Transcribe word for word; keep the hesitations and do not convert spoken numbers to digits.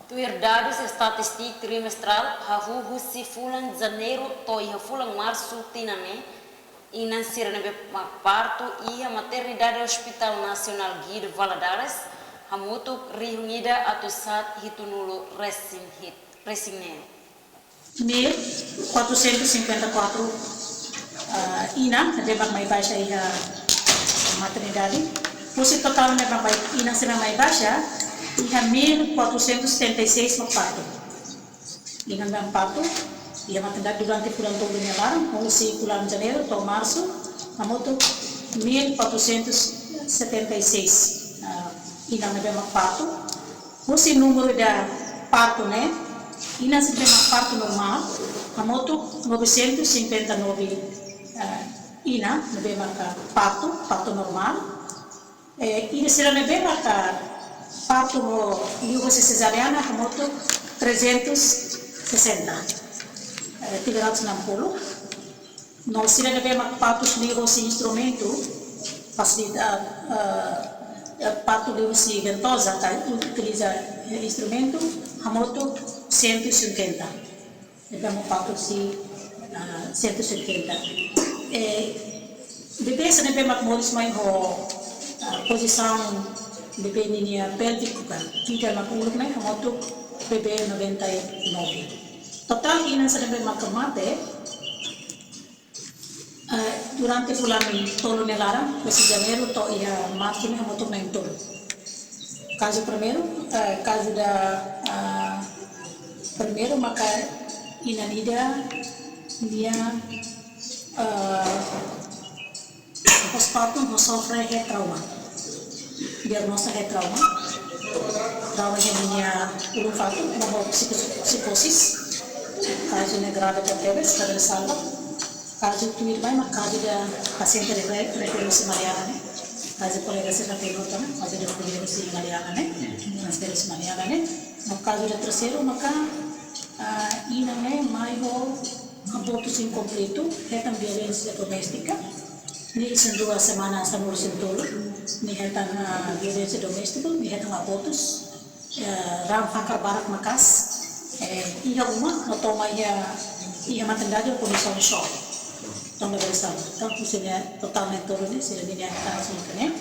Tuir dadus estatístika trimestrál hahú husi fulan Janeiru to'o iha fulan Marsu tinan ne'e, inan sira ne'ebé mak partu iha Maternidade Hospital Nasionál Guido Valadares hamutuk rihun ida atus haat hitunulu resin hit-, resin neen. Mil quatrocentos cinquenta e quatro, ah, inan ne'ebé mak mai baixa iha maternidade. Husi totál ne'ebé mak mai, inan sira mai baixa, iha mil quatrocentos setenta e seis mak partu. Inan ne'ebé mak partu iha maternidade durante fulan tolu nia laran, husi fulan Janeiru to'o Marsu, hamutuk mil quatrocentos setenta e seis, ah, inan ne'ebé mak partu. Husi númeru ida partu ne'e, inan sira ne'ebé mak partu normál, hamutuk novecentos cinquenta e nove, eh, inan ne'ebé maka partu, partu normál. Eh, inan sira ne'ebé maka partu no liuhusi sezariana, hamutuk trezentos e sessenta, eh, tiga ratus enam puluh. No sira ne'ebé mak partu liuhusi instrumentu, fasilita-, ah, ah, partu liuhusi ventoza, ka utiliza, eh, instrumentu, hamutuk cento e cinquenta. Ne'ebé mak partu husi, ah, cento e cinquenta. Eh, bebé sira ne'ebé mak moris mai ho, ah, pozisaun bebé ninia pélviku ka, vida mak uluk ne'e, hamutuk bebé noventa e nove. Totál inan sira ne'ebé mak mate, eh, durante fulan tolu nia laran, husi Janeiru to'o iha Marsu ne'e hamutuk na'in-tolu. Kazu primeiru, eh, kazu ida, ah, primeiru maka inan ida nia, eh, pós-partu no sofre head trauma. Diagnoza head trauma. Trauma iha ninia ulun-fatuk, no ho psiko-, psikosis. Kazu ne'e grave tebes, kada salva. Kazu tuirmai mak kazu ida pasiente re-, refere husi Mariana ne'e. Kazu kolega sira tenke nota ne'e, kazu ida refere husi Mariana ne'e. Transfere husi Mariana ne'e. No kazu ida terseiru maka, ah, inan ne'e mai ho abortu inkompletu, hetan violénsia doméstika. Nia isin rua semana sanulu-resin-tolu, nia hetan, ah, violénsia doméstika, nia hetan abortus, eh, raan fakar barak maka'as, eh, iha uma, no tama iha, iha maternidade ho kondisaun xok. Tama beri sama. Entaun, husi ne'e totál na'in-tolu ne'e, sira ninia kazu ne'e.